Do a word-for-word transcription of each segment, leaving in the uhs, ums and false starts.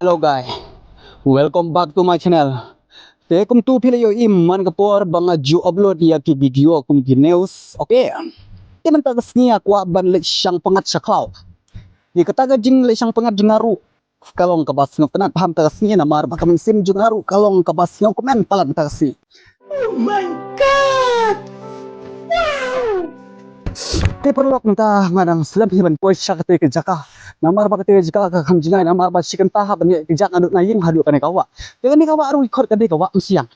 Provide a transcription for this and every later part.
Hello guys, welcome back to my channel. Te kumtu phi la ïohi man ka por ba nga ju upload ïa ki video kum ki news. Okay. Te mynta ka sngi nga kwah ban leit shang pyngngad sha khlaw. Te kata ka jingleit shang pyngngad jong nga ruh ka long kaba sngewtynnat bha mynta ka sngi namar ba ka mynsiem jong nga ruh ka long kaba sngewkmen palat mynta ka sngi. Oh my God! Wow! Te paralok, mynta nga dang slem hi ban poi sha kata ka jaka. Namar ba kata ka jaka ka kham jngai namar ba shi kynta haba nga ïaid ka jaka naduh na ïing haduh kane ka wah. Te kane ka wah ruh i khot ka dei ka wah Umsiang.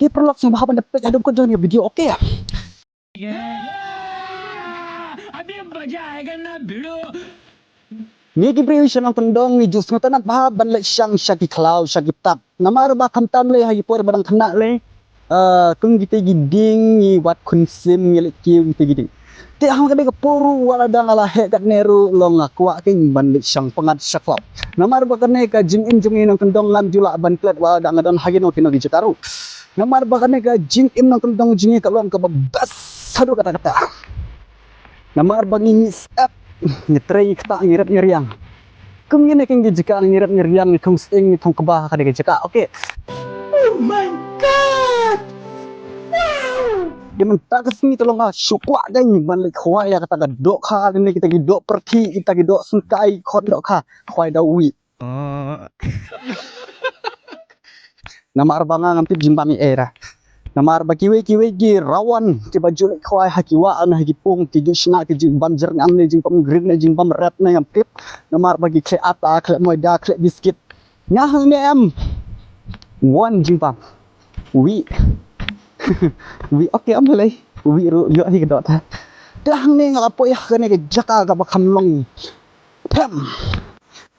Te paralok, sngewbha ban da peit haduh kut jong ka video, okay? अभी मजा आएगा ना भिड़ो। Ngi ki briew sha nongkyndong ngi ju sngewtynnat bha ban leit shang sha ki khlaw sha ki btap. Namar ba khamtam lei ha ki por ba dang khynnah lei, ah, kum kita ki dieng ngi wad khun sim ngi leit kiew kita ki dieng. Te hangta ka dei ka por ruh wat la dang la heh katne ruh long nga kwah keiñ ban leit shang pyngngad sha khlaw. Namar ba kane ka jingim jong ngi nongkyndong ngam ju lah ban klet wat la dang nga don ha kino kino ki jaka ruh. Namar ba kane ka jingim nongkyndong jong ngi ka long kaba best haduh katta katta. Namar ba ngi mih syep, ngi trei, ngi ktah, ngi ret, ngi riang. Kum kine ki jaka ngi ret, ngi riang, ngi thung sying, ngi thung kba ha kane ka jaka. Okay. Oh my God! Wow! Te mynta ka sngi te long nga shu kwah keiñ ban leit khwai ïa kata ka dohkha, kine kita ki doh pyrthei, kita ki doh syngkai, khot dohkha, khwai da u wih. Namar ba nga ngam tip jingbam ei ei ruh. Namar ba kiwei kiwei ki rawan kiba ju leit khwai ha ki wah ne ha ki pung ki ju shna ki ju bam jyrngam ne jingbam green ne jingbam red ne ngam tip. Namar ba ki khleh ata, khleh moida, khleh biskit. Nga hangne em wan jingbam. Wih. Wih, okay, ym lei. Wih ruh ïoh hi ka doh ta. Te hangne nga la poi ha kane ka jaka kaba kham long them.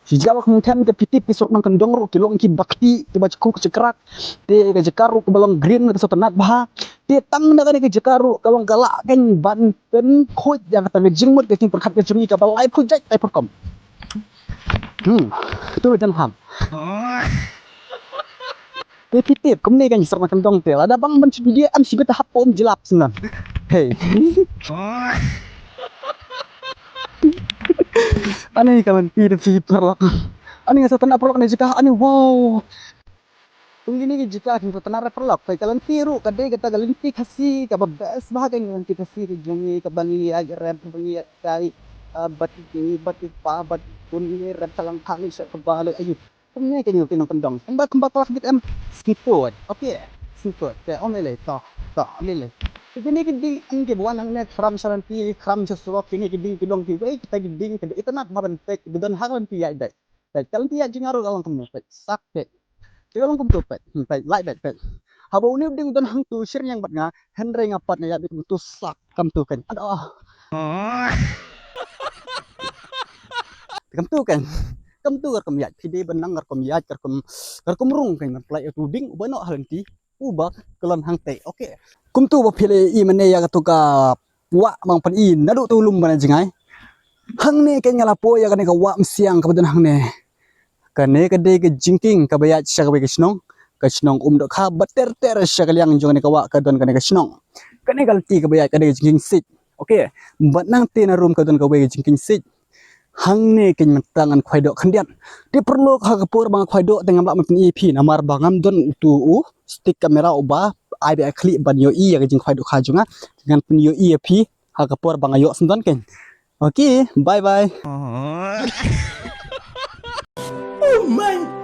Shi jaka ba kham them te phi tip ki surok nongkyndong ruh ki long kiba kti kiba jkhu ki jkrak. Te ka jaka ruh kaba long green ka sngewtynnat bha. Te tang na kane ka jaka ruh ka long ka lah keiñ ban pynkhuid ïa kata ka jingmut ka jingpyrkhat ka jong ngi kaba laiphew jait laiphew rukom. Hmm. Tu ba jan ham. Te phi tip kumne keiñ surok nongkyndong te lada bang ban shu video am shi bit hap pom jilap sngewbha. Hey. Ani ka lynti te phi paralok. Ani nga sngewtynnat paralok ne jaka ani, wow. Kum kine ki jaka ki sngewtynnat re paralok. Ka lynti ruh ka dei kata ka lynti Khasi kaba best bha, ka lynti Khasi ka jong ngi kaba ngi ïaid rep, kaba ngi ïaid kai, ah, bad i, bad i pa, bad i khun, ngi rep shalang khali sha kaba leh ayu. Kumne keiñ ki nongkyndong. Kumba kumba ka la khmih em. Sngewthuh. Okay. Sngewthuh. Te ym lei lei. To. To ym lei lei. Te kine ki dieng em kiba wan hangne khram sha lynti, khram sha surok, kine ki dieng ki long kiwei kita ki dieng kiba itynnat bha ban peit, kiba don ha ka lynti ïaid dei. Peit ka lynti ïaid jong nga ruh ka long kumno, peit. Sak peit. Te ka long kumto, peit. Hmm, peit, lait peit, peit. Haba une u dieng u don hangto shyrñiang bad nga, hynrei nga pat nga ïaid beit kumto, sak. Kumto keiñ. Aduh. Kumto keiñ. Kumto ka rukom ïaid. Phi dei ban nang ka rukom ïaid, ka rukom, ka rukom rung keiñ ban pynlait ïa utu u dieng uba noh ha lynti, uba kyllon hangtei. Okay. Kumto ba phi la ïohi mynne ïa kato ka wah ba nga pyni naduh to lum ba na jngai. Hangne keiñ nga la poi ïa kane ka wah Umsiang kaba don hangne. Kane ka dei ka jingkieng kaba ïaid sha kawei ka shnong. Ka shnong Umdohkha, bad ter ter sha ka liang jong kane ka wah ka don kane ka shnong. Kane ka lynti kaba ïaid ka dei ka jingkieng siej. Okay. Bad nangta na rum ka don kawei ka jingkieng siej. Hangne keiñ mynta ngan khwai doh khyndiat. Te paralok, ha ka por ba nga khwai doh te ngam lah ban pyni ïa phi namar ba ngam don utu u stick camera uba ai beit ïa ka khlieh ban ïohi ïa ka jingkhwai dohkha jong nga. Ngan pynïohi ïa phi ha ka por ba nga ïoh sngewdon keiñ. Okay, bye bye. Oh my